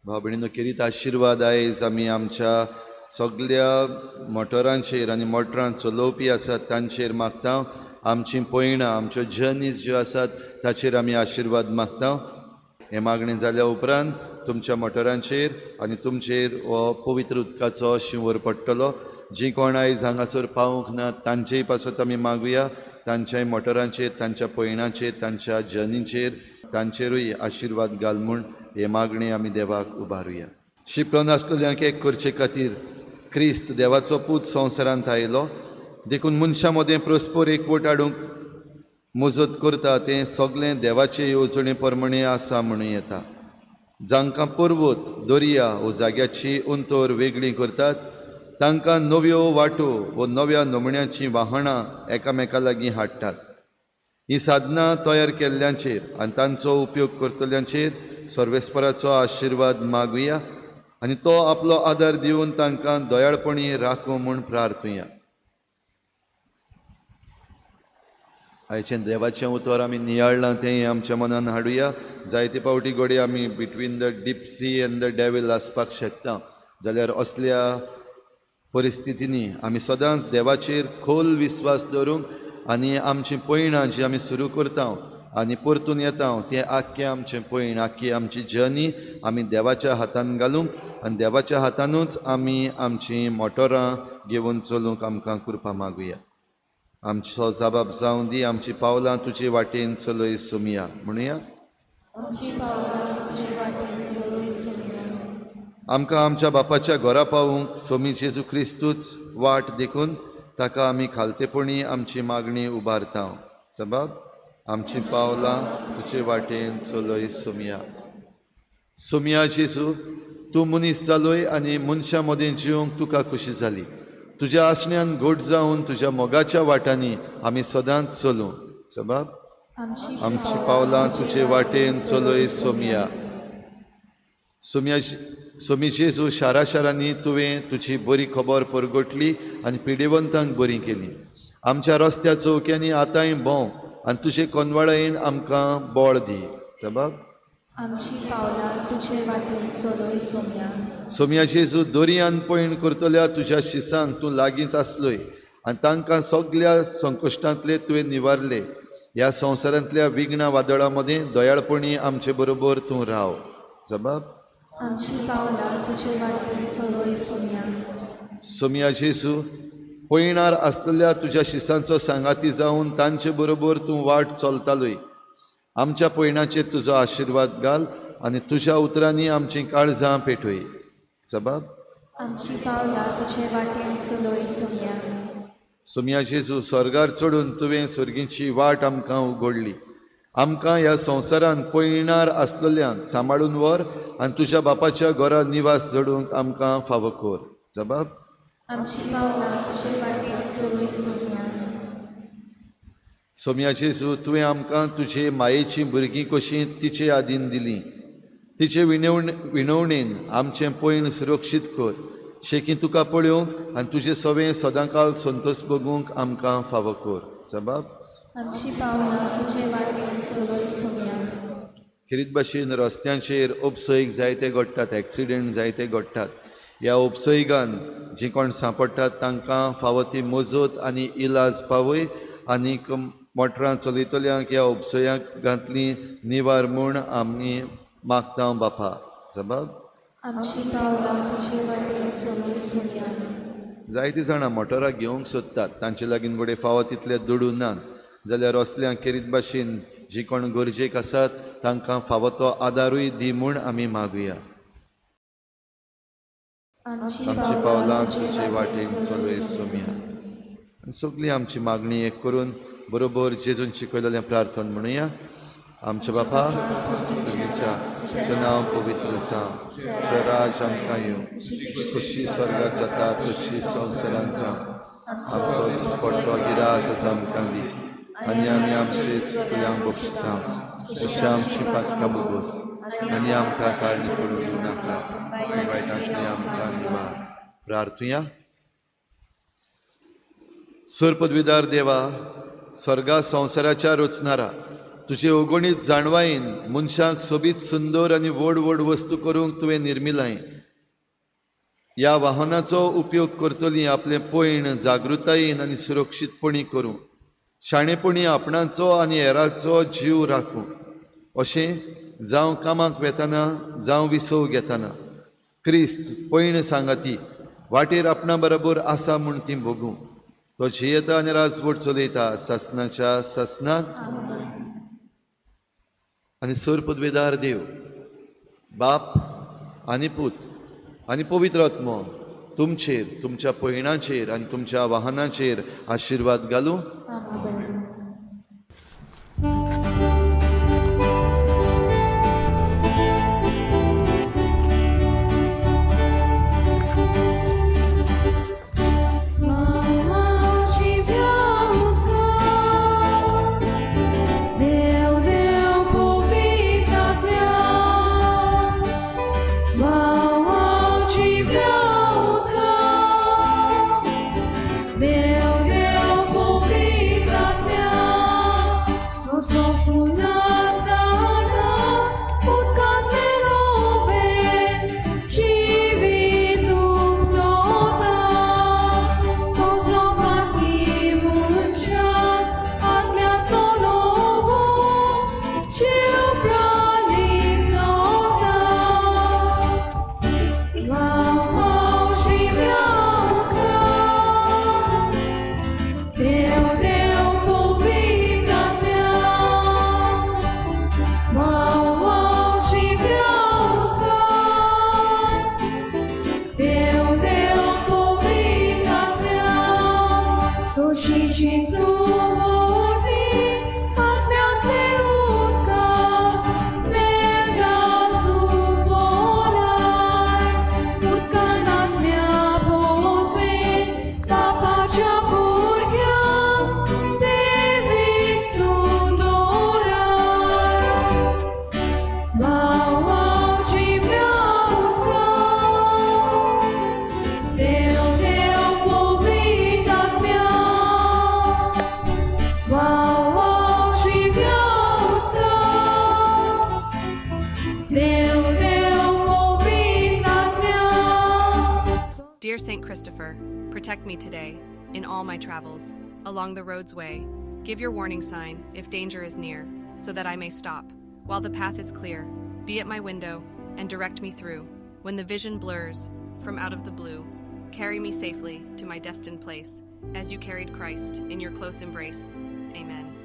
भाव भयणीनो, केरीत आशिर्वाद आयज आमी आमच्या सगल्या मोटरांचेर आनी मोटरां चलोवपी आसात तांचेर मागता. आमचीं पयणां, आमच्यो जर्नीज ज्यो आसात ताचेर आमी आशिर्वाद मागता. हें मागणें जाल्या उपरांत तुमच्या मोटरांचेर आनी तुमचेर हो पवित्र उदकाचो शिंवर पडटलो. जीं कोण आयज हांगासर पावूंक ना तांचेय पासत आमी मागुया. तांच्याय मोटरांचेर, तांच्या पयणाचेर, तांच्या जर्नीचेर तांचेरूय आशिर्वाद घाल म्हूण हे मागणें आमी देवाक उबारुया. शिंपडून आसलेल्यांक एक करचे खातीर क्रिस्त देवाचो पूत संवसारांत आयलो. देखून मनशां मदें परस्पर एकवट हाडूंक मजत करता तें सगलें देवाचे येवजणे प्रमाणें आसा म्हणूं येता. जांकां पर्वत, दर्या वो जाग्याची अंतर वेगळी करतात तांकां नव्यो वाटो वो नव्या नमुन्याचीं वाहनां एकामेका लागीं हाडटात. हीं साधनां तयार केल्ल्यांचेर आनी तांचो उपयोग करतल्यांचेर सर्वेस्पराचो आशिर्वाद मागुया आनी तो आपलो आदार दिवन तांकां दयाळपणी राखूं म्हूण प्रार्थुया. आयचें देवाचें उतर आमी नियाळ्ळां तें आमच्या मनान हाडुया. जायते फावटी घडये आमी between the deep sea and the devil आसपाक शकता, जाल्यार असल्या परिस्थितींनी आमी सदांच देवाचेर खोल विस्वास दवरूंक आनी आमचीं पयणां जी आमी सुरू करता आनी परतून येता तें आख्खें आमचें पयण, आख्खी आमची जर्नी आमी देवाच्या हातान घालूंक आनी देवाच्या हातानूच आमी आमचीं मोटरां घेवन चलूंक आमकां कृपा मागुया. आमचो जबाब जावं दी, आमची पावलां तुजे वाटेन चलय सोमया म्हणुया. आमकां आमच्या बापाच्या घरा पावूंक सोमी जेजू क्रिस्तूच वाट देखून ताका आमी खालतेपणी आमची मागणी उबारता. सबब आमची पावलां तुजे वाटेन चलय सोमया. सोमया जेजू, तूं मनीस जालोय आनी मनशां मदें जिवंक तुका खोशी जाली. तुज्या आसण्यान घट जावन तुज्या मोगाच्या वाटांनी आमी सदांच चलूं. सबब आमची पावलां तुजे वाटेन चलय सोमया. सोमया सोमी जेजू, शारा शारांनी तुवें तुजी बरी खबर परगटली आनी पिडेवंतांक बरी केली. आमच्या रस्त्या चौक्यांनी आतांय भोंव आनी तुजे कोनवाळायेन आमकां बळ दी. सबब सोमया जेजू, दर्यान पयण करतल्या तुज्या शिसांक तूं लागींच आसलोय आनी तांकां सगल्या संकश्टांतले तुवें निवारले. ह्या संवसारांतल्या विघ्ना वादळां मदें दयाळपणी आमचे बरोबर तूं राव. जबाब सोमया जेजू, पयणार आसलेल्या तुज्या शिसांचो सांगाती जावन तांचे बरोबर तूं वाट चलतालोय. आमच्या पयणाचेर तुजो आशिर्वाद घाल आनी तुज्या उतरांनी आमचीं काळजां पेटय. जबाब सोमया जेजू, स्वर्गार चडून तुवें सर्गीची वाट आमकां उगडली. आमकां ह्या संवसारांत पयणार आसलेल्यांक सांबाळून व्हर आनी तुज्या बापाच्या घरा निवास जोडूंक आमकां फावो कर. जबाब सोमया जेजू, तुवें आमकां तुजे मायेचीं भुरगीं कशीं तिचे आदीन दिलीं. तिचे विणवणेन आमचें पयण सुरक्षीत कर, शेकी तुका पळोवंक आनी तुजें सवें सदांकाल संतोश भोगूंक आमकां फावो कर. जबाब खेरीत भाशेन रस्त्यांचेर उपसयक जायते घडटात, एक्सिडेंट जायते घडटात. ह्या उपसयगान जीं कोण सांपडटात तांकां फावो ती मजत आनी इलाज पावय आनीक मोटरां चलयतल्यांक ह्या उपसयांतली निवार म्हूण आमी मागता बापा. जबाब जायतीं जाणां मोटरां घेवंक सोदतात, तांचे लागीं घडये फावो तितले दुडू नात, जाल्यार असल्यांक खेरीत भाशेन जी कोण गरजेक आसात तांकां फावो तो आदारूय दी म्हूण आमी मागुया. आमची पावलां तुजे वाटेन चलय सोमया. आनी सगळी आमची मागणी एक करून बरोबर जेजून शिकयलेलें प्रार्थन म्हणुया. आमच्या बापा सर्गीच्या, तुजें नांव पवित्र जावं, तुजें राज आमकां येवं, खुशी स्वर्गार जाता तशी संवसारांत जावं. आमचो दिसपट्टो गिरास आसा आमकां दी आनी आमी आमचे चुकल्यांक बक्षिता तशें आमची पातकां भोगोस आनी आमकां काळणी पडूं दिवं नाका, वायटांतली आमकां निवार. प्रार्थुया. सर पदवीदार देवा, स्वर्गा संवसाराच्या रचणारा, तुजे अगणीत जाणवायेन मनशाक सोबीत सुंदर आनी व्हड व्हड वस्तू करूंक तुवें निर्मिलाय. ह्या वाहनाचो उपयोग करतली आपलें पयण जागृतायेन आनी सुरक्षीतपणी करूं, शाणेपणी आपणाचो आनी हेराचो जीव राखूं. अशें जावं कामाक वेतना जावं विसव घेतना क्रिस्त पयण सांगाती वाटेर आपणा बरोबर आसा म्हूण ती भोगूं. तो जियेता आनी राजवट चलयता सासनाच्या सासनाक. आनी सर पदवेदार देव बाप आनी पूत आनी पवित्र आत्मो तुमचेर, तुमच्या पयणाचेर आनी तुमच्या वाहनाचेर आशिर्वाद घालूं. Dear Saint Christopher, protect me today, in all my travels, along the road's way. Give your warning sign, if danger is near, so that I may stop, while the path is clear. Be at my window, and direct me through, when the vision blurs, from out of the blue. Carry me safely to my destined place, as you carried Christ in your close embrace. Amen.